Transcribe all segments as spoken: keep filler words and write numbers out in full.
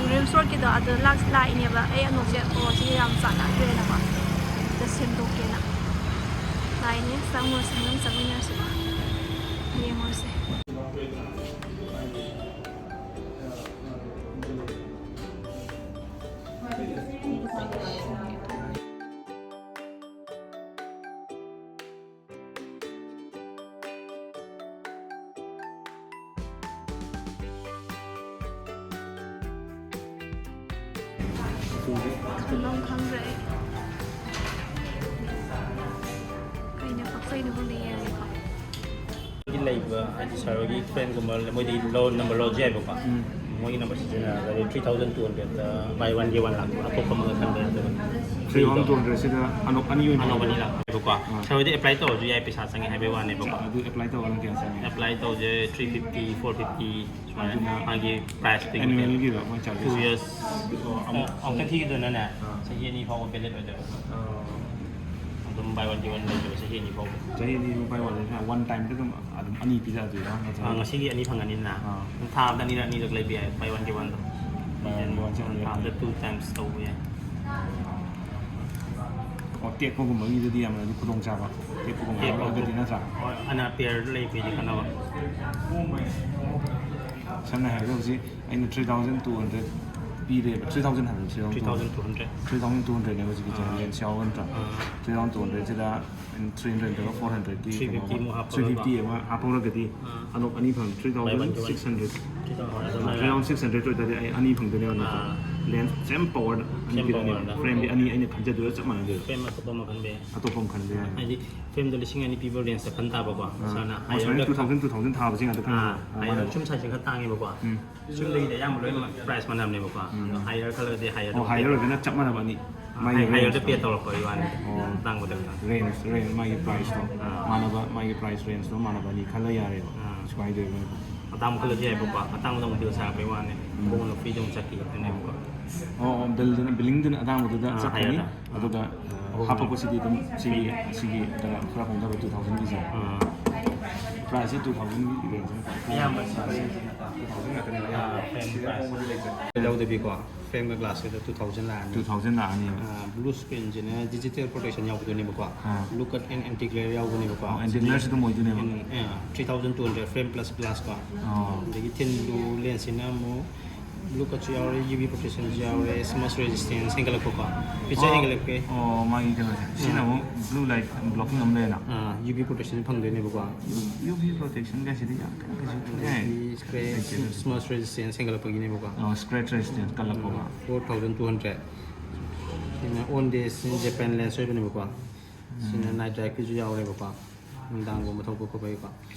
ꯔꯤꯝꯁ ꯔꯣꯗꯀꯤꯗꯣ ꯑꯗꯨ ꯂꯥꯛ ꯂꯥꯛꯏꯅꯦꯕ꯫ ꯑꯩ ꯑꯅꯣꯛꯁꯦ ꯀꯣꯛꯁꯦ ꯌꯥꯝ ꯆꯥꯟꯅꯗ꯭ꯔꯦꯅꯀꯣ, ꯑꯗ ꯁꯦꯝꯗꯣꯛꯀꯦꯅ ꯂꯥꯛꯏꯅꯦ꯫ ꯆꯪꯉꯨꯔꯁꯤ, ꯃꯅꯨꯡ ꯆꯪꯃꯤꯟꯅꯔꯁꯤꯀꯣ꯫ ꯌꯦꯡꯉꯨꯔꯁꯦ꯫ ꯈꯟꯐꯝ ꯈꯪꯗ꯭ꯔꯦ ꯑꯩ꯫ ꯀꯩꯅ ꯄꯛꯆꯩꯅꯣ ꯈꯪꯗꯦ, ꯌꯦꯡꯉꯒꯦꯀꯣ꯫ ꯂꯩꯕ ꯍꯥꯏꯗꯤ ꯁꯥꯔ ꯍꯣꯏꯒꯤ ꯐ꯭ꯔꯦꯟꯒꯨꯝꯕ ꯃꯣꯏꯗꯤ ꯂꯧ ꯅꯝꯕꯔ ꯂꯧꯔꯁꯨ ꯌꯥꯏꯕꯀꯣ꯫ ꯎꯝ꯫ ꯃꯣꯏꯒꯤ ꯅꯝꯕꯔ ꯁꯤꯖꯤꯟꯅꯔꯒ ꯊ꯭ꯔꯤ ꯊꯥꯎꯖꯟ ꯇꯨ ꯍꯟꯗ꯭ꯔꯦꯗꯇ ꯕꯥꯏ ꯋꯥꯟ ꯒꯦꯠ ꯋꯥꯟ ꯂꯥꯛꯄ ꯑꯇꯣꯞꯄ ꯑꯃꯒ ꯈꯟꯕ ꯌꯥꯗꯕ꯫ ꯊ꯭ꯔꯤ ꯊꯥꯎꯖꯟ ꯇꯨ ꯍꯟꯗ꯭ꯔꯦꯗꯁꯤꯗ ꯑꯅꯣꯛ ꯑꯅꯤ ꯑꯣꯏꯅ ꯑꯅꯣꯛ ꯑꯅꯤ ꯂꯥꯛꯄ꯫ ꯂꯥꯛꯑꯦꯕꯀꯣ꯫ ꯑꯥ꯫ ꯁꯥꯔ ꯍꯣꯏꯗꯤ ꯑꯦꯄ꯭ꯂꯥꯏ ꯇꯧꯔꯁꯨ ꯌꯥꯏ, ꯄꯩꯁꯥ ꯆꯪꯉꯦ ꯍꯥꯏꯕꯩ ꯋꯥꯅꯦꯕꯀꯣ꯫ ꯑꯗꯨ ꯑꯦꯄ꯭ꯂꯥꯏ ꯇꯧꯕꯅ ꯀꯌꯥ ꯆꯪꯉꯦ? ꯑꯦꯄ꯭ꯂꯥꯏ ꯇꯧꯁꯦ ꯊ꯭ꯔꯤ ꯐꯤꯐꯇꯤ, ꯐꯣꯔ ꯐꯤꯐꯇꯤ ꯁꯨꯃꯥꯏꯅ ꯑꯗꯨꯅ ꯃꯥꯒꯤ ꯄ꯭ꯔꯥꯏꯁꯇꯨꯒꯤ ꯃꯇꯨꯡ ꯏꯟꯅ꯫ ꯑꯦꯅꯨꯋꯦꯜꯒꯤꯔꯣ ꯃꯣꯏ ꯆꯥꯔꯖꯦꯁ? Two years. ꯑꯣ, ꯑꯃꯨꯛ ꯑꯃꯨꯛꯇꯪ ꯊꯤꯈꯤꯗꯣꯏꯅꯅꯦ, ꯑꯥ꯫ ꯆꯍꯤ ꯑꯅꯤ ꯐꯥꯎꯕ ꯚꯦꯂꯤꯠ ꯑꯣꯏꯗꯣꯏꯕ꯫ ꯑꯣ꯫ ꯑꯗꯨꯝ ꯕꯥꯏ ꯋꯥꯟ ꯒꯦꯠ ꯋꯥꯟ ꯂꯩꯗꯣꯏꯕ ꯆꯍꯤ ꯑꯅꯤ ꯐꯥꯎꯕ꯫ ꯆꯍꯤ ꯑꯅꯤ ꯕꯥꯏ ꯋꯥꯟ ꯂꯩꯗꯣꯏꯅ ꯋꯥꯟ ꯇꯥꯏꯝꯗ ꯑꯗꯨꯝ, ꯑꯗꯨꯝ ꯑꯅꯤ ꯄꯤꯔꯛꯑꯗꯣꯏꯔꯥ ꯅꯠꯇ꯭ꯔꯒ? ꯑꯥ, ꯉꯁꯤꯒꯤ ꯑꯅꯤ ꯐꯪꯉꯅꯤꯗꯅ꯫ ꯑꯥ꯫ ꯑꯗꯨꯝ ꯊꯥ ꯑꯃꯗ ꯑꯅꯤꯔꯛ, ꯑꯅꯤꯔꯛ ꯂꯩꯕ ꯌꯥꯏ buy one get ꯋꯥꯟꯗꯣ꯫ Buy one get ꯋꯥꯟꯁꯦ ꯑꯗꯨꯝ ꯑꯣꯏꯔꯦ꯫ ꯊꯥ ꯑꯃꯗ ꯇꯨ ꯇꯥꯏꯝꯁ ꯇꯧꯕ ꯌꯥꯏ꯫ ꯑꯣ, ꯇꯦꯛꯄꯒꯨꯝꯕꯒꯤꯗꯗꯤ ꯌꯥꯝꯅ ꯑꯗꯨꯝ ꯈꯨꯗꯣꯡꯆꯥꯕ꯫ ꯇꯦꯛꯄꯒꯨꯝꯕ ꯇꯦꯛꯄ ꯌꯥꯎꯔꯒꯗꯤ ꯅꯠꯇ꯭ꯔꯥ? ꯍꯣꯏ, ꯑꯅ ꯄꯦꯌꯔ ꯂꯩꯕꯩꯗꯤ ꯀꯥꯟꯅꯕ꯫ ꯁꯝꯅ ꯍꯥꯏꯔꯕꯗ ꯍꯧꯖꯤꯛ ꯑꯩꯅ ꯊ꯭ꯔꯤ ꯊꯥꯎꯖꯟ ꯇꯨ ꯍꯟꯗ꯭ꯔꯦꯗ ꯄꯤꯔꯦꯕ, ꯊ꯭ꯔꯤ ꯊꯥꯎꯖꯟ ꯍꯥꯏꯕ, three thousand two hundred. Three thousand two ꯍꯟꯗ꯭ꯔꯦꯗꯅꯦ ꯍꯧꯖꯤꯛꯀꯤꯁꯦ, ꯑꯥ꯫ ꯂꯦꯟꯁ ꯌꯥꯎꯔꯒ ꯅꯠꯇ꯭ꯔꯥ? ꯑꯥ꯫ ꯊ꯭ꯔꯤ ꯊꯥꯎꯖꯟ ꯇꯨ ꯍꯟꯗ꯭ꯔꯦꯗꯁꯤꯗ ꯊ꯭ꯔꯤ ꯍꯟꯗ꯭ꯔꯦꯗ ꯅꯠꯇ꯭ꯔꯒ ꯐꯣꯔ ꯍꯟꯗ꯭ꯔꯦꯗꯀꯤ ꯊ꯭ꯔꯤ ꯐꯤꯐꯇꯤ ꯀꯩꯅꯣ, ꯃꯨꯛ ꯍꯥꯞꯄꯒꯀꯣ꯫ ꯊ꯭ꯔꯤ ꯐꯤꯐꯇꯤ ꯑꯃ ꯍꯥꯞꯍꯧꯔꯒꯗꯤ ꯑꯥ꯫ ꯑꯅꯣꯛ ꯑꯅꯤ ꯐꯪꯉꯦ, three thousand six hundred. Three thousand six hundred ꯑꯣꯏꯇꯥꯔꯗꯤ ꯑꯩ ꯑꯅꯤ ꯐꯪꯗꯣꯏꯅꯦꯕ ꯅꯠꯇ꯭ꯔꯥ? ꯑꯥ꯫ ꯂꯦꯟꯁ ꯁꯦꯝ ꯄꯋꯔꯗ ꯑꯅꯤ ꯁꯦꯝ ꯄꯤꯔꯛꯑꯅꯦꯕ꯫ ꯄꯋꯔꯗ꯫ ꯐ꯭ꯔꯦꯝꯗꯤ ꯑꯅꯤ ꯑꯩꯅ ꯈꯟꯖꯗꯣꯏꯔꯥ ꯆꯞ ꯃꯥꯟꯅꯗꯣꯏꯔꯥ? ꯐ꯭ꯔꯦꯝ ꯑꯇꯣꯞꯄ ꯑꯃ ꯈꯟꯕ ꯌꯥꯏ꯫ ꯑꯇꯣꯞꯄ ꯑꯃ ꯈꯟꯕ ꯌꯥꯏ꯫ ꯍꯥꯏꯗꯤ ꯐ꯭ꯔꯦꯝꯗꯣ ꯂꯤꯁꯤꯡ ꯑꯅꯤ ꯄꯤꯕ ꯔꯦꯟꯖꯇ ꯈꯟ ꯇꯥꯕꯀꯣ꯫ ꯑꯥ꯫ ꯁꯥꯔꯅ ꯑꯣ, ꯁꯨꯃꯥꯏꯅ ꯍꯥꯏꯌꯔꯗ ꯇꯨ ꯊꯥꯎꯖꯟ, ꯇꯨ ꯊꯥꯎꯖꯟ ꯊꯥꯕꯁꯤꯡ ꯉꯥꯛꯇ ꯈꯟꯕ꯫ ꯑꯥ, ꯑꯥ, ꯍꯥꯏꯌꯔ ꯃꯥꯅꯦ꯫ ꯁꯨꯝ ꯁꯥꯏꯖꯁꯤꯡ ꯈꯔ ꯇꯥꯡꯉꯦꯕꯀꯣ꯫ ꯎꯝ꯫ ꯁꯨꯝꯗꯒꯤꯗꯤ ꯑꯌꯥꯝꯕ ꯂꯣꯏꯅꯃꯛ ꯄ꯭ꯔꯥꯏꯁ ꯃꯥꯟꯅꯕꯅꯦꯕꯀꯣ꯫ ꯎꯝ꯫ ꯑꯗꯣ ꯍꯥꯏꯌꯔ ꯈꯜꯂꯒꯗꯤ ꯍꯥꯏꯌꯔꯗ ꯑꯣ, ꯍꯥꯏꯌꯔ ꯑꯣꯏꯒꯅ ꯆꯞ ꯃꯥꯟꯅꯕ ꯑꯅꯤ꯫ ꯑꯥ, ꯃꯥꯒꯤ ꯍꯥꯏ-, ꯍꯥꯏꯌꯔꯗ ꯔꯦꯟꯖꯇꯣ꯫ ꯄꯦ ꯇꯧꯔꯛꯄꯒꯤ ꯋꯥꯅꯤ꯫ ꯑꯣ꯫ ꯇꯥꯡꯕꯗ ꯈꯤꯇꯪ꯫ ꯔꯦꯟꯖ, ꯔꯦꯟꯖ, ꯃꯥꯒꯤ ꯄ꯭ꯔꯥꯏꯁꯇꯣ꯫ ꯑꯥ꯫ ꯃꯥꯟꯅꯕ, ꯃꯥꯒꯤ ꯄ꯭ꯔꯥꯏꯁ ꯔꯦꯟꯖꯇꯣ ꯃꯥꯟꯅꯕ ꯑꯅꯤ ꯈꯜꯂ ꯌꯥꯔꯦꯕ꯫ ꯑꯥ꯫ ꯁꯨꯃꯥꯏꯅ ꯇꯧꯋꯦꯕ꯫ ꯑꯇꯥꯡꯕ ꯈꯜꯂꯁꯨ ꯌꯥꯏꯕꯀꯣ꯫ ꯑꯇꯥꯡꯕꯗ ꯑꯃꯨꯛ ꯕꯤꯜ ꯁꯥꯔꯛꯄꯩ ꯋꯥꯅꯤ꯫ ꯎꯝ꯫ ꯍꯣꯡꯅ ꯐ꯭ꯔꯤꯗ ꯑꯃꯨꯛ ꯆꯠꯈꯤꯒꯗꯣꯏꯅꯦꯕꯀꯣ꯫ ꯑꯣ, ꯑꯣ, ꯕꯤꯜꯗꯨꯅ, ꯕꯤꯂꯤꯡꯗꯨꯅ ꯑꯇꯥꯡꯕꯗꯨꯗ ꯑꯥ, ꯆꯠꯈ꯭ꯔꯅꯤ꯫ ꯍꯥꯏꯌꯔꯗ꯫ ꯑꯥ꯫ ꯑꯗꯨꯒ, ꯑꯥ, ꯑꯍꯨꯝ꯫ ꯍꯥꯞꯄꯛꯄꯁꯤꯗꯤ ꯑꯗꯨꯝ ꯁꯤꯒꯤ, ꯐ꯭ꯔꯤ꯫ ꯁꯤꯒꯤ ꯈꯔ, ꯈꯔ ꯍꯣꯡꯊꯕ ꯇꯨ ꯊꯥꯎꯖꯟꯒꯤꯁꯦ꯫ ꯑꯥ꯫ ꯄ꯭ꯔꯥꯏꯁꯁꯦ ꯇꯨ ꯊꯥꯎꯖꯟꯒꯤ ꯔꯦꯟꯖ ꯑꯃ ꯄꯥꯏ꯫ ꯑꯌꯥꯝꯕ ꯄ꯭ꯔꯥꯏꯁꯁꯦ ꯇꯨ ꯊꯥꯎꯖꯟ ꯉꯥꯛꯇꯅꯦꯕ ꯑꯌꯥꯝꯕ꯫ ꯑꯥ, ꯐ꯭ꯔꯦꯝ ꯁꯤꯗꯩ ꯄ꯭ꯔꯥꯏꯁ꯫ ꯑꯍꯣꯡꯕꯗꯤ ꯂꯩꯇ꯭ꯔꯦ꯫ ꯂꯧꯗꯕꯤꯀꯣ, ꯐ꯭ꯔꯦꯝꯒ ꯒ꯭ꯂꯥꯁꯀꯗ ꯇꯨ ꯊꯥꯎꯖꯟ ꯂꯥꯛꯑꯅꯤ꯫ ꯇꯨ ꯊꯥꯎꯖꯟ ꯂꯥꯛꯑꯅꯤ꯫ ꯑꯥ, ꯕ꯭ꯂꯨ ꯁ꯭ꯀ꯭ꯔꯤꯟꯁꯤꯅ ꯗꯤꯖꯤꯇꯦꯜ ꯄ꯭ꯔꯣꯇꯦꯛꯁꯟ ꯌꯥꯎꯗꯣꯏꯅꯦꯕꯀꯣ꯫ ꯑꯥ꯫ Blue cut and anti glare ꯌꯥꯎꯕꯅꯦꯕꯀꯣ꯫ ꯑꯣ, ꯑꯦꯟꯇꯤ ꯒ꯭ꯂꯦꯌꯔꯁꯨ ꯑꯗꯨꯝ ꯑꯣꯏꯗꯣꯏꯅꯦꯕ? ꯎꯝ, ꯑꯥ, three thousand two hundred, frame plus glass ꯀꯣ꯫ ꯑꯣ꯫ ꯑꯗꯒꯤ ꯊꯤꯟ ꯕ꯭ꯂꯨ ꯂꯦꯟꯁꯁꯤꯅ ꯑꯃꯨꯛ ꯕ꯭ꯂꯨ ꯀꯠꯁꯨ ꯌꯥꯎꯔꯦ, ꯌꯨ ꯚꯤ ꯄ꯭ꯔꯣꯇꯦꯛꯁꯟꯁꯨ ꯌꯥꯎꯔꯦ, ꯁ꯭ꯃꯁ ꯔꯦꯖꯤꯁꯇꯦꯟꯁ ꯍꯦꯟꯒꯠꯂꯛꯄꯀꯣ꯫ ꯐꯤꯆꯔ ꯑꯣ, ꯍꯦꯟꯒꯠꯂꯛꯄꯩ꯫ ꯑꯣ, ꯃꯥꯒꯤ ꯀꯩꯅꯣꯁꯦ꯫ ꯁꯤꯅ ꯑꯥ꯫ ꯑꯃꯨꯛ ꯕ꯭ꯂꯨ ꯂꯥꯏꯠ ꯕ꯭ꯂꯣꯀꯤꯡ ꯑꯃ ꯂꯩꯔꯦꯅ? ꯑꯥ, ꯌꯨ ꯚꯤ ꯄ꯭ꯔꯣꯇꯦꯛꯁꯟ ꯐꯪꯗꯣꯏꯅꯦꯕꯀꯣ꯫ ꯌꯨ ꯚꯤ ꯄ꯭ꯔꯣꯇꯦꯛꯁꯟ ꯀꯥꯏꯁꯤꯗꯤ ꯌꯥꯝ ꯀꯟꯅ ꯀꯩꯁꯨ ꯊꯣꯛꯑꯦ꯫ ꯑꯗꯒꯤ ꯁ꯭ꯀ꯭ꯔꯦꯆ, ꯂꯩꯇꯦꯗ꯫ ꯁ꯭ꯃꯁ ꯔꯦꯖꯤꯁꯇꯦꯟꯁ ꯍꯦꯟꯒꯠꯂꯛꯄꯒꯤꯅꯦꯕꯀꯣ꯫ ꯑꯣ, ꯁ꯭ꯀ꯭ꯔꯦꯆ ꯔꯦꯖꯤꯁꯇꯦꯟꯁ ꯀꯜꯂꯛꯄꯀꯣ꯫ Um, four thousand two hundred. ꯁꯤꯅ ꯑꯣꯟ ꯗꯦꯁ ꯖꯄꯥꯟ ꯂꯦꯟꯁ ꯑꯣꯏꯕꯅꯦꯕꯀꯣ꯫ ꯁꯤꯅ ꯎꯝ꯫ ꯅꯥꯏꯠ ꯗ꯭ꯔꯥꯏꯚꯀꯤꯁꯨ ꯌꯥꯎꯔꯦꯕꯀꯣ꯫ ꯅꯨꯡꯗꯥꯡꯒꯨꯝꯕ ꯊꯣꯛꯄ ꯈꯣꯠꯄꯒꯤꯀꯣ꯫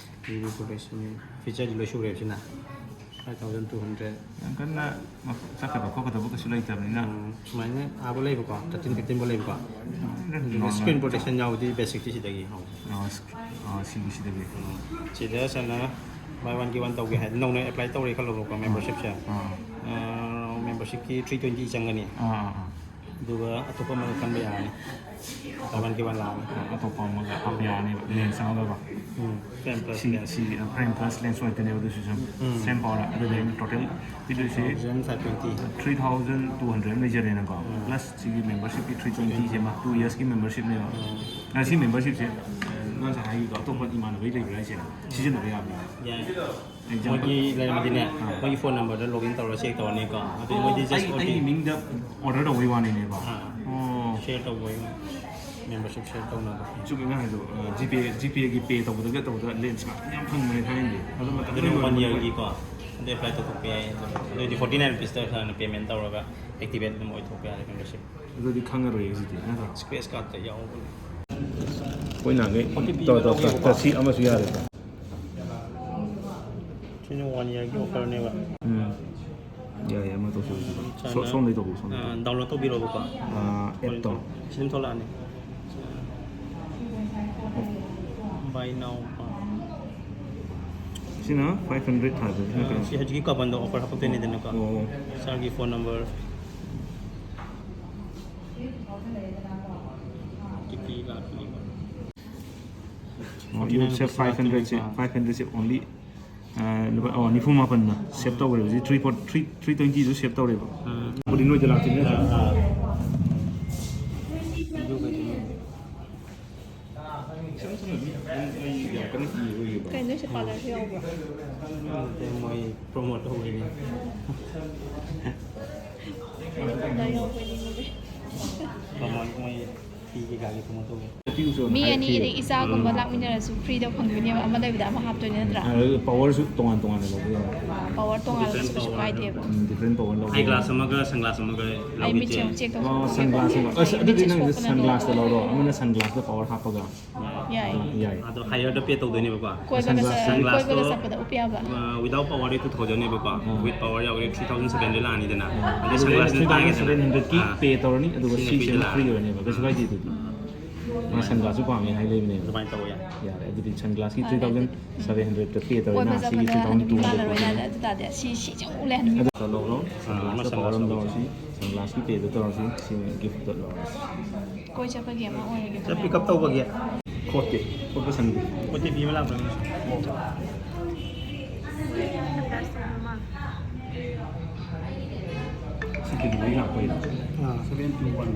ꯌꯨ ꯚꯤ ꯄ꯭ꯔꯣꯇꯦꯛꯁꯟ ꯐꯤꯆꯔꯗꯤ ꯂꯣꯏ ꯁꯨꯔꯦꯕ ꯁꯤꯅ꯫ Five thousand two hundred. ꯌꯥꯝ ꯀꯟꯅ ꯃ-, ꯆꯠꯀꯗꯕ ꯈꯣꯠꯀꯗꯕ ꯀꯩꯁꯨ ꯂꯩꯇꯕꯅꯤꯅ꯫ ꯎꯝ, ꯁꯨꯃꯥꯏꯅ ꯑꯥꯕ ꯂꯩꯕꯀꯣ, ꯊꯥꯔꯇꯤꯟ ꯐꯤꯐꯇꯤꯟ ꯐꯥꯎ ꯂꯩꯕꯀꯣ꯫ ꯑꯗꯨꯒ ꯅꯣꯔꯃꯦꯜ꯫ ꯁ꯭ꯀ꯭ꯔꯤꯟ ꯄ꯭ꯔꯣꯇꯦꯛꯁꯟ ꯌꯥꯎꯕꯗꯤ ꯕꯦꯁꯤꯛꯇꯤ ꯁꯤꯗꯒꯤ ꯍꯧꯔꯦ꯫ ꯑꯣ, ꯁ꯭ꯀ-, ꯑꯣ, ꯁꯤꯒꯤ ꯁꯤꯗꯒꯤ꯫ ꯎꯝ, ꯁꯤꯗ ꯁꯥꯔꯅ ꯕꯥꯏ ꯋꯥꯟ ꯒꯦꯠ ꯋꯥꯟ ꯇꯧꯒꯦ ꯍꯥꯏꯗꯤ ꯅꯧꯅ ꯑꯦꯄ꯭ꯂꯥꯏ ꯇꯧꯔꯦ ꯈꯜꯂꯣꯕꯀꯣ, ꯑꯥ꯫ ꯃꯦꯝꯕꯔꯁꯤꯞꯁꯦ꯫ ꯑꯥ꯫ ꯑꯥ, ꯃꯦꯝꯕꯔꯁꯤꯞꯀꯤ ꯊ꯭ꯔꯤ ꯇ꯭ꯋꯦꯟꯇꯤ ꯆꯪꯒꯅꯤ꯫ ꯑꯥ, ꯑꯥ, ꯑꯥ꯫ ꯑꯗꯨꯒ ꯑꯇꯣꯞꯄ ꯑꯃꯒ ꯈꯟꯕ ꯌꯥꯔꯅꯤ꯫ ꯕꯥꯏ ꯋꯥꯟ ꯒꯦꯠ ꯋꯥꯟ ꯂꯥꯛꯑꯅꯤ꯫ ꯑꯇꯣꯞꯄ ꯑꯃꯒ ꯍꯥꯞꯄ ꯌꯥꯔꯅꯤꯕ, ꯂꯦꯟꯁ ꯑꯃꯒꯀꯣ꯫ ꯎꯝ, ꯐ꯭ꯔꯦꯝ ꯄ꯭ꯂꯁ ꯁꯤ, ꯂꯦꯟꯁ꯫ ꯁꯤ, ꯑ, ꯐ꯭ꯔꯦꯝ ꯄ꯭ꯂꯁ ꯂꯦꯟꯁ ꯑꯣꯏꯗꯣꯏꯅꯦꯕ ꯑꯗꯨꯁꯨ ꯁꯨꯝ꯫ ꯎꯝ꯫ ꯁꯦꯝ ꯄꯥꯎꯔ꯫ ꯑꯗꯨꯗꯤ ꯑꯩꯅ ꯇꯣꯇꯦꯜ ꯄꯤꯗꯣꯏꯁꯦ two thousand five twenty. Three thousand two hundred ꯑꯃ ꯂꯩꯖꯔꯦꯅꯀꯣ꯫ ꯎꯝ꯫ ꯄ꯭ꯂꯁ ꯁꯤꯒꯤ ꯃꯦꯝꯕꯔꯁꯤꯞꯀꯤ ꯊ꯭ꯔꯤ ꯇ꯭ꯋꯦꯟꯇꯤꯁꯦ ꯑꯃ ꯇꯨ ꯌꯔꯁꯀꯤ ꯃꯦꯝꯕꯔꯁꯤꯞꯅꯦꯕ꯫ ꯎꯝ꯫ ꯑ, ꯁꯤ ꯃꯦꯝꯕꯔꯁꯤꯞꯁꯦ, ꯑ, ꯅꯪ ꯉꯁꯥꯏ ꯍꯥꯏꯈꯤꯕꯗꯣ ꯑꯇꯣꯞꯄ ꯏꯃꯥꯟꯅꯕꯒꯤ ꯂꯩꯕ꯭ꯔꯥ ꯍꯥꯏꯁꯦ? ꯁꯤꯖꯤꯟꯅꯕ ꯌꯥꯕ꯭ꯔꯥ? ꯌꯥꯏ꯫ ꯑꯦꯛꯖꯥꯝꯄꯜ꯫ ꯃꯣꯏꯒꯤ ꯂꯩꯔꯝꯃꯗꯤꯅꯦ, ꯑꯥ꯫ ꯃꯣꯏꯒꯤ ꯐꯣꯟ ꯅꯝꯕꯔꯗ ꯂꯣꯒꯏꯟ ꯇꯧꯔꯒ ꯆꯦꯛ ꯇꯧꯔꯅꯤꯀꯣ꯫ ꯑꯗꯨ ꯑꯣ, ꯃꯣꯏꯗꯤ ꯖꯁ ꯑꯩ, ꯑꯩꯒꯤ ꯑꯣ ꯇꯤ ꯄꯤ꯫ ꯃꯤꯡꯗ ꯑꯣꯔꯗꯔ ꯇꯧꯕꯩ ꯋꯥꯅꯤꯅꯦꯕ꯫ ꯑꯥ꯫ ꯑꯣ꯫ ꯁꯤꯌꯔ ꯇꯧꯕꯩ ꯃꯦꯝꯕꯔꯁꯤꯞ ꯁꯤꯌꯔ ꯇꯧꯅꯕ꯫ ꯆꯨꯝꯃꯤ ꯅꯪ ꯍꯥꯏꯗꯣ, ꯑ, ꯖꯤꯄꯦ, ꯖꯤꯄꯦꯒꯤ ꯄꯦ ꯇꯧꯕꯗꯒ ꯇꯧꯕꯗ ꯂꯦꯟꯁ ꯉꯥꯛꯇ ꯌꯥꯝ ꯐꯪꯕꯅꯦ ꯊꯥꯏꯅꯗꯤ꯫ ꯑꯗꯨ ꯃꯇꯝꯗ ꯑꯗꯨꯅ ꯂꯣꯏꯕ ꯋꯥꯟ ꯃꯣꯏ ꯌꯔꯒꯤꯀꯣ꯫ ꯑꯗꯨ ꯑꯦꯄ꯭ꯂꯥꯏ ꯇꯧꯊꯣꯛꯄ ꯌꯥꯏ꯫ ꯑꯗꯨ, ꯑꯗꯨꯑꯣꯏꯗꯤ ꯐꯣꯔꯇꯤ ꯅꯥꯏꯟ ꯔꯨꯄꯤꯁꯇ ꯁꯥꯔꯅ ꯄꯦꯃꯦꯟ ꯇꯧꯔꯒ ꯑꯦꯛꯇꯤꯚꯦꯠ ꯑꯗꯨꯝ ꯑꯣꯏꯊꯣꯛꯄ ꯌꯥꯔꯦ ꯃꯦꯝꯕꯔꯁꯤꯞ꯫ ꯑꯗꯨꯗꯤ ꯈꯪꯉꯔꯣꯏ ꯍꯧꯖꯤꯛꯇꯤ, ꯅꯠꯇ꯭ꯔꯣ? ꯁ꯭ꯀ꯭ꯔꯦꯆ ꯀꯥꯔꯠꯇ ꯌꯥꯎꯕꯅꯦ꯫ ꯑꯩꯈꯣꯏ ꯅꯍꯥꯟꯒꯩ ꯑꯣ ꯇꯤ ꯄꯤ ꯇꯧ-, ꯑꯃ ꯇꯧ-, ꯇꯧ-, ꯂꯧꯒꯦꯕꯀꯣ꯫ ꯇꯧ-, ꯁꯤ ꯑꯃꯁꯨ ꯌꯥꯔꯦꯀꯣ꯫ ꯁꯤꯅ ꯋꯥꯟ ꯌꯔꯒꯤ ꯑꯣꯐꯔꯅꯦꯕ꯫ ꯎꯝ꯫ ꯌꯥꯏ, ꯌꯥꯏ, ꯑꯃ ꯇꯧꯁꯜꯂꯁꯤ꯫ ꯁꯣ-, ꯁꯣꯝꯗꯩ ꯇꯧꯕꯤꯌꯨ, ꯁꯣꯝꯗꯩ꯫ ꯑꯥ, ꯗꯥꯎꯟꯂꯣꯗ ꯇꯧꯕꯤꯔꯣꯕꯀꯣ꯫ ꯑꯥ, ꯑꯦꯞꯇꯣ꯫ ꯁꯤ ꯑꯗꯨꯝ ꯊꯣꯛꯂꯛꯑꯅꯤ꯫ Buy now꯫ ꯁꯤꯅ ꯐꯥꯏꯚ ꯍꯟꯗ꯭ꯔꯦꯗ ꯊꯥꯕ, ꯁꯤꯅ ꯑꯥ, ꯀꯩꯅꯣ? ꯁꯤ ꯍꯧꯖꯤꯛꯀꯤ ꯀꯕꯟꯗꯣ ꯑꯣꯐꯔ ꯍꯥꯞꯄꯛꯇꯣꯏꯅꯤꯗꯅꯀꯣ꯫ ꯑꯣ꯫ ꯁꯥꯔꯒꯤ ꯐꯣꯟ ꯅꯝꯕꯔ꯫ ꯇꯤ ꯄꯤ ꯂꯥꯛꯄꯅꯦꯕ꯫ You save five hundred say, five hundred say only, ꯑ, ꯂꯨꯄꯥ, ꯑꯣ, ꯅꯤꯐꯨ ꯃꯥꯄꯟꯅ save ꯇꯧꯈ꯭ꯔꯦ꯫ ꯍꯧꯖꯤꯛ three forty, three, three twenty ꯗꯨ save ꯇꯧꯔꯦꯕ꯫ ꯎꯝ꯫ ꯕꯣꯗꯤ ꯅꯣꯏꯗ ꯂꯥꯛꯇꯣꯏꯅꯦ ꯅꯠꯇ꯭ꯔꯥ? ꯑꯥ, ꯑꯥ꯫ ꯑꯗꯨꯒ ꯀꯩꯅꯣ? ꯏꯁꯝ ꯁꯝꯅ ꯃꯤ ꯑꯗꯨꯝ ꯑꯩ ꯌꯥꯝ ꯀꯟꯅ ꯀꯤꯕ ꯑꯣꯏꯌꯦꯕ꯫ ꯀꯩꯅꯣ ꯅꯣꯏꯁꯦ ꯄꯥꯔꯂꯔꯁꯨ ꯌꯥꯎꯕ꯭ꯔꯣ? ꯅꯠꯇꯦ, ꯃꯣꯏ promote ꯇꯧꯕꯩꯅꯦ꯫ ꯄꯥꯔꯂꯔ ꯌꯥꯎꯕꯩ ꯅꯤꯡꯉꯨꯔꯦ꯫ Promote ꯃꯣꯏ ꯐꯤ ꯀꯩꯀꯥꯒꯤ promote ꯇꯧꯕꯩ꯫ ꯃꯤ ꯑꯅꯤ ꯑꯗꯩ ꯏꯆꯥꯒꯨꯝꯕ ꯂꯥꯛꯃꯤꯟꯅꯔꯁꯨ free ꯗ ꯐꯪꯗꯣꯏꯅꯦꯕ, ꯑꯃ ꯂꯩꯕꯗ ꯑꯃ ꯍꯥꯞꯇꯣꯏꯅꯦ ꯅꯠꯇ꯭ꯔꯥ? ꯑꯗꯨ power ꯁꯨ ꯇꯣꯉꯥꯟ ꯇꯣꯉꯥꯟꯅ ꯂꯧꯕ ꯌꯥꯏ꯫ Power ꯇꯣꯉꯥꯟꯅ ꯂꯧꯕꯁꯨ ꯀꯩꯁꯨ ꯀꯥꯏꯗꯦꯕ꯫ ꯎꯝ, different power ꯂꯧꯕ ꯌꯥꯏ꯫ Eye glass ꯑꯃꯒ sunglass ꯑꯃꯒ ꯑꯩ ꯂꯧꯒꯦ ꯃꯤꯠꯁꯦ ꯆꯦ꯫ ꯑꯃꯨꯛ check ꯑꯣ, ꯇꯧꯊꯣꯛꯀꯦ꯫ Sunglass ꯑꯃ꯫ ꯑꯁ, ꯑꯗꯨꯗꯤ ꯃꯤꯠꯁꯦ ꯅꯪꯁꯦ ꯁꯣꯛꯄꯅ sunglass ꯇ ꯂꯣꯏꯔꯦ꯫ ꯂꯧꯔꯣ, ꯑꯃꯅ sunglass ꯇ power ꯍꯥꯞꯄꯒ꯫ ꯌꯥꯏ꯫ ꯑꯗꯣ higher ꯗ pay ꯇꯧꯗꯣꯏꯅꯦꯕꯀꯣ꯫ ꯀꯣꯏꯕꯒ ꯆꯠ-, sunglass ꯇꯣ, ꯀꯣꯏꯕꯒ ꯆꯠꯄꯗ ꯎꯞꯄ ꯌꯥꯕ꯫ ꯑ, without power D two thousand ꯅꯦꯕꯀꯣ꯫ Ah. With power ꯌꯥꯎꯔꯗꯤ three thousand seven ꯗ ꯂꯥꯛꯑꯅꯤꯗꯅ꯫ ꯑꯥ꯫ ꯑꯗꯩ ꯑꯗꯨꯒ sunglass two three thousand seven hundred ꯀꯤ ꯇꯥꯡꯉꯦꯗꯅ꯫ ꯑꯥ꯫ Pay ꯇꯧꯔꯅꯤ, ꯑꯗꯨꯒ ꯁꯤꯅ ꯁꯤꯁꯦ free ꯗ ꯑꯃꯨꯛ ꯂꯥꯛꯑꯅꯤ꯫ Free ꯑꯣꯏꯔꯅꯦꯕ, ꯀꯩꯁꯨ ꯀꯥꯏꯗꯦ ꯑꯗꯨꯗꯤ꯫ ꯃꯥ sunglass ꯁꯨ ꯄꯥꯝꯃꯦ ꯍꯥꯏ ꯂꯩꯕꯅꯦꯕ꯫ ꯑꯗꯨꯃꯥꯏꯅ ꯇꯧꯕ ꯌꯥꯏ꯫ ꯌꯥꯔꯦ, ꯑꯗꯨꯗꯤ sunglass ꯀꯤ ꯐꯔꯦ three thousand seven hundred ꯇ pay ꯇꯧꯔꯦ, ꯀꯣꯏꯕ ꯅꯍꯥꯟ ꯁꯤꯒꯤ ꯆꯠꯄꯗ three thousand two hundred ꯍꯅꯨꯕꯤ ꯃꯥꯜꯂꯔꯣꯏ ꯇꯧꯔꯦ꯫ ꯌꯥꯔꯦ, ꯑꯗꯨ ꯇꯥꯔꯗꯤ ꯁꯤ, ꯁꯤꯁꯦ ꯑꯃꯨꯛ ꯂꯩꯍꯟꯕꯤꯌꯨ꯫ ꯑꯗꯨ ꯂꯧꯔꯣ, ꯑꯥ, sunglass ꯇ power ꯑꯃ ꯂꯧꯔꯣ, ꯁꯤ sunglass ꯀꯤ pay ꯗ ꯇꯧꯔꯣ, ꯁꯤ, ꯁꯤ gift ꯇ ꯂꯧꯔꯣ꯫ ꯀꯣꯏ ꯆꯠꯄꯒꯤ ꯑꯃ ꯑꯣꯏꯔꯒꯦ꯫ ꯆꯠ pick up ꯇꯧꯕꯒꯤ꯫ ꯈꯣꯠꯇꯦ, ꯈꯣꯠꯄ ꯁꯪꯗꯦ꯫ ꯄꯣꯠ ꯆꯩ ꯄꯤꯕ ꯂꯥꯛꯄ꯭ꯔꯥ ꯅꯪꯁꯨ? ꯁꯤ delivery ꯂꯥꯛꯄꯩꯔꯣ? ꯑꯥ, seven two one꯫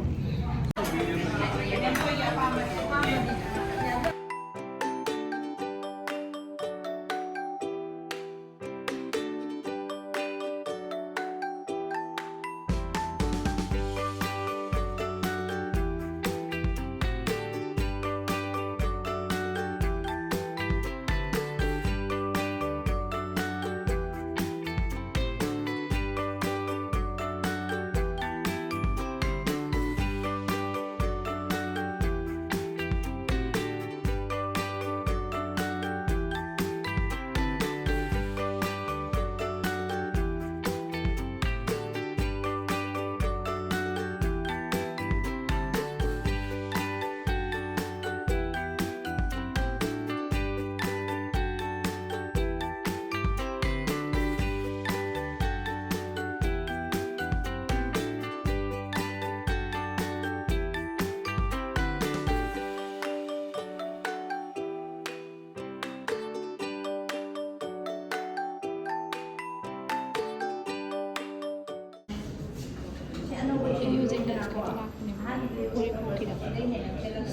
ꯑꯩ ꯍꯧꯖꯤꯛ ꯂꯟꯁ ꯀꯥꯎꯟꯇꯔ ꯂꯥꯛꯄꯅꯦꯕ, ꯎꯔꯤꯄꯣꯛꯀꯤꯗ꯫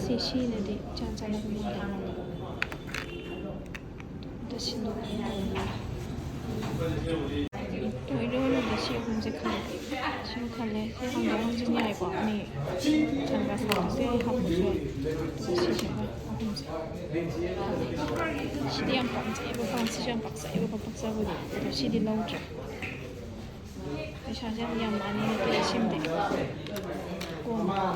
ꯁꯤ, ꯁꯤꯅꯗꯤ ꯏꯆꯥꯟ ꯆꯥꯟꯅꯕ ꯃꯥꯜꯂꯦ ꯑꯩꯉꯣꯟꯗ꯫ ꯑꯗ ꯁꯤꯟꯗꯣꯛꯄ ꯌꯥꯔꯦ꯫ ꯇꯣ, ꯑꯩꯅ ꯑꯣꯏꯅꯗꯤ ꯁꯤ ꯑꯍꯨꯝꯁꯦ ꯈꯜꯂꯦ꯫ ꯁꯤꯃ ꯈꯜꯂꯦ꯫ ꯁꯤ ꯍꯥꯡꯗꯣꯛ ꯍꯥꯡꯖꯤꯟ ꯌꯥꯏꯀꯣ꯫ ꯑꯅꯤ ꯁꯟꯒ꯭ꯂꯥꯁ ꯍꯥꯞꯄꯁꯨ ꯌꯥꯏ, ꯍꯥꯞꯄꯁꯨ ꯌꯥꯏ꯫ ꯑꯗꯨꯒ ꯁꯤꯁꯤꯃ ꯑꯍꯨꯝꯁꯦ꯫ ꯁꯤꯗꯤ ꯌꯥꯝ ꯄꯥꯝꯖꯩꯑꯕ, ꯄꯥꯝ-, ꯁꯤꯁꯨ ꯌꯥꯝ ꯄꯥꯛꯆꯩꯑꯕ, ꯄꯥꯛꯆꯕꯗꯤ꯫ ꯑꯗꯣ ꯁꯤꯗꯤ ꯂꯧꯗ꯭ꯔꯦ꯫ ꯄꯩꯁꯥꯁꯦ ꯌꯥꯝ ꯌꯥꯝꯃꯛꯑꯅꯤ ꯅꯠꯇꯦ ꯁꯤꯃꯗꯤ꯫ ꯀꯣꯟꯅ꯫